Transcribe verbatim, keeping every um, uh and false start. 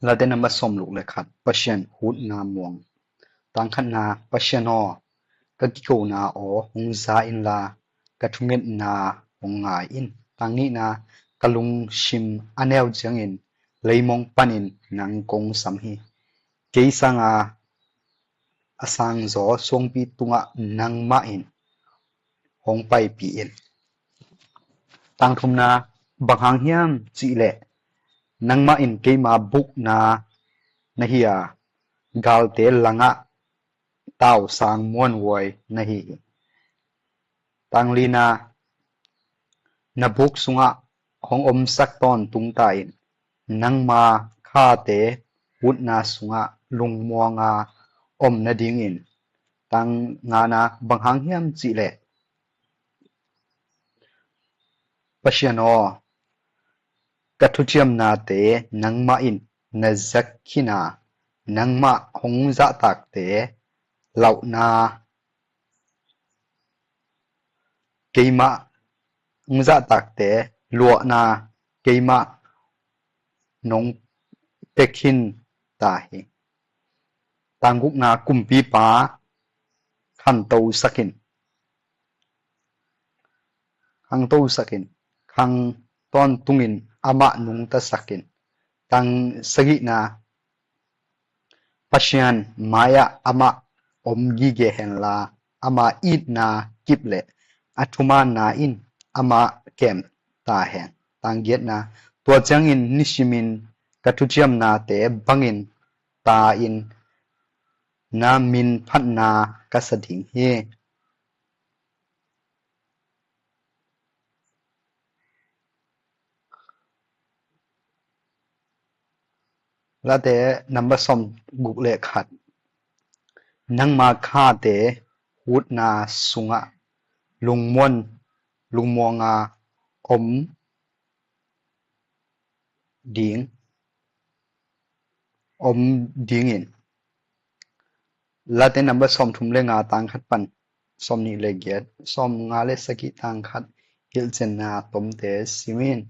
Late nambat sawm luk le khat, Pasian hutna muang. Tang khatna, Pasian aw, ka kikona aw hong za inla, ka thungetna hong ngai in. Tang nihna, ka lungsim a neu ciangin leimong panin nang kong sam hi. Kei sanga a sangzaw suangpi tungah nangmah in hong paipih in. Tang thumna, bang hang hiam cihleh nangmah in keima bukna na hi a, galte langah tausang muanhuai na hi hi. Tang lina, na buk sungah hong omsak tawntung ta in, nangma khate hutna sungah lungmuanga om nadingin. Tang ngana, bang hang hiam cihleh, Pasian aw, ka thuciamnate nangmah in na zak khin a, nangmah hong zahtakte lauhna keimah, hong zahtakte luahna keimah nong pia khin ta hi. Tang gukna, kumpipa khantosak in, khangtosak in, khang tawntungin amah nungtasak in. Tang sagihna, Pasian mai-ah amah om gige henla, ama itna kip le a thumaanna in amah kem ta hen. Tang giatna, tua ciangin nisimin ka thuciamnate bangin ta in, na min phatna ka sa ding hi. Late nambat sawm guk le khat, nangma khate hutna sungah lungmuan, lungmuanga om ding, om dingin. Late nambat sawm thum le nga, tang khat pan sawm nih le giat, sawm nga le sagih, tang khat, hilhcianna tomte simin.